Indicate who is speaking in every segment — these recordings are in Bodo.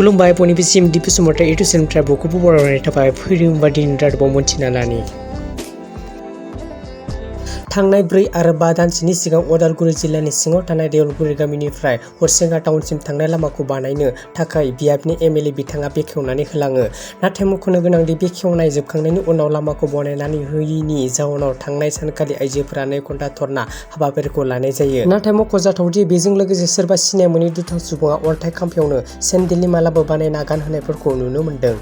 Speaker 1: खुलुमबाय बयनिबोसिम दिपु बसुमतारी इउटुब चेनेलनिफ्राय बयखौबो बरायनाय थाबाय। फैदों होनबा दिनै रादाबाव मोनथिना लानि। थांनाय 4 आरो 5 दानसोनि सिगां उदालगुरि जिल्लानि सिङाव थानाय देवलगुरि गामिनिफ्राय हरसिंगा टाउनसिम थांनाय लामाखौ बानायनो थाखाय बियाबनि एमएलए बिथाङा बेखेवनानै होलाङो। नाथाय मख'नो गोनांदि बेखेवनाय जोबखांनायनि उनाव लामाखौ बानायनानै होयैनि जाउनाव थांनाय सानखालि आइजोफोरा 2 घन्टा धरना हाबाफारिखौ लानाय जायो। नाथाय मख'जाथावदि बेजों लोगोसे सोरबा सिनाय मोनै दुथां सुबुङा अन्थाइ खाम्फायावनो सेन्देलनि मालाबो बानायना गानहोनायफोरखौ नुनो मोन्दों।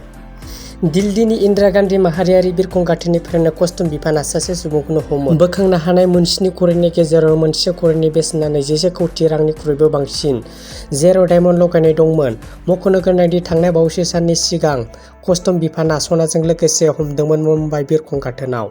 Speaker 1: दिल्लीनि इन्दिरा गान्धी माहारियारि बिरखं गाथोननिफ्रायनो कस्टम बिफाना सासे सुबुंखौनो हमो। बोखांनो हानाय 7 करोड़नि गेजेराव 1 करोड़नि बेसेना 21 कौटि रांनिख्रुइबो बांसिन, जेराव डायमन्ड लगायनाय दंमोन। मख'नो गोनांदि थांनाय बावैसो साननि सिगां कस्टम बिफाना सनाजों लोगोसे हमदोंमोन मुम्बाइ बिरखं गाथोनाव।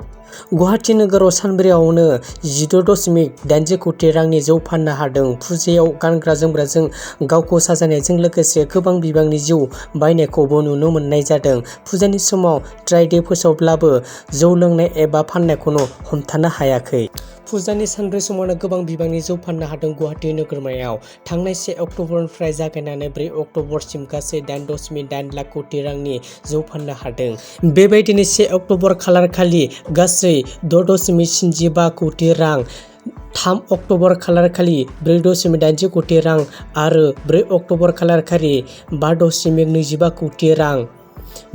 Speaker 1: गुवाहाटि नोगोराव सानब्रैयावनो 16.80 कौटि रांनि जौ फाननो हादों। फुजायाव गानग्रा जोमग्राजों गावखौ साजायनायजों लोगोसे गोबां बिबांनि जौ बायनायखौबो नुनो मोननाय जादों। फुजानि समाव ड्राइ डे फोसावब्लाबो जौ लोंनाय एबा फाननायखौनो हमथानो हायाखै। फुजानि सानब्रै समावनो गोबां बिबांनि जौ फाननो हादों गुवाहाटि नोगोरमायाव। थांनाय 1 अक्ट'बरनिफ्राय जागायनानै 4 अक्ट'बरसिम गासै 8.8 लाख कौटि रांनि जौ फाननो हादों। बेबायदिनो 1 अक्ट'बर खालारखालि गासै 6.75 कौटि रां, 3 अक्ट'बर खालारखालि 4.80 कौटि रां आरो 4 अक्ट'बर खालारखालि 5.25 कौटि रां।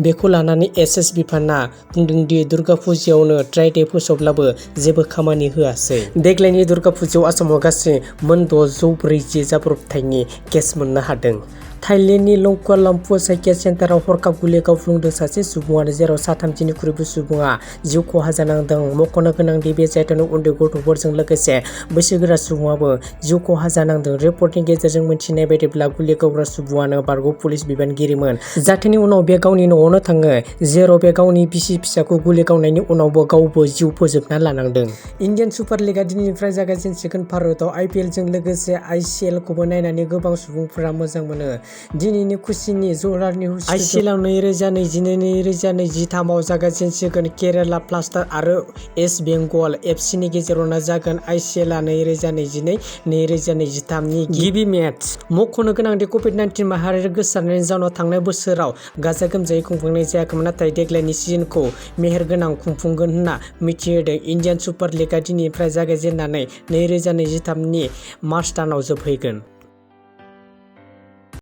Speaker 1: बेखौ लानानै एसएस बिफाना बुंदोंदि दुर्गा फुजायावनो ड्राइ डे फोसावब्लाबो जेबो खामानि होआसै। देग्लायनि दुर्गा फुजायाव आसामाव गासै मोन 640 जाब्रबथायनि केस मोननो हादों। थाइलेन्डनि लंकालाम्पुर साइकेल सेन्टाराव हरखाब गुलि गावफ्लुंदों सासे सुबुङानो, जेराव 30निख्रुइबो सुबुङा जिउ खहा जानांदों। मख'नो गोनांदि बे जाथायाव उन्दै गथ'फोरजों लोगोसे बैसोगोरा सुबुङाबो जिउ खहा जानांदों। रिपर्टनि गेजेरजों मिथिनाय बायदिब्ला गुलि गावग्रा सुबुङानो बारग' पुलिस बिबानगिरिमोन। जाथायनि उनाव बे गावनि न'आवनो थाङो, जेराव बे गावनि बिसि फिसाखौ गुलि गावनायनि उनावबो गावबो जिउ फोजोबना लानांदों। इन्डियान सुपार लिगआ दिनैनिफ्राय जागायजेनसिगोन। भारतआव आइपिएलजों लोगोसे आइसिएलखौबो नायनानै गोबां सुबुंफोरा मोजां मोनो। दिनैनि खुसिनि जरहाट निउज आइसिएलआव 2022-2023 आव जागायजेनसिगोन। केरेला ब्लास्टार्स आरो इस्ट बेंगल एफसिनि गेजेरावनो जागोन आइसिएलआ 2022-2023 नि गिबि मेच। मख'नो गोनांदि कभिड-19 माहारियारि गोसारनायनि जाउनाव थांनाय बोसोराव गाजा गोमजायै खुंफुंनाय जायाखैमोन, नाथाय देग्लायनि सिजनखौ मेहेरगोनां खुंफुंगोन होनना मिथिहोदों। इन्डियान सुपार लिगआ दिनैनिफ्राय जागायजेननानै 2023 नि मार्च दानाव जोबहैगोन।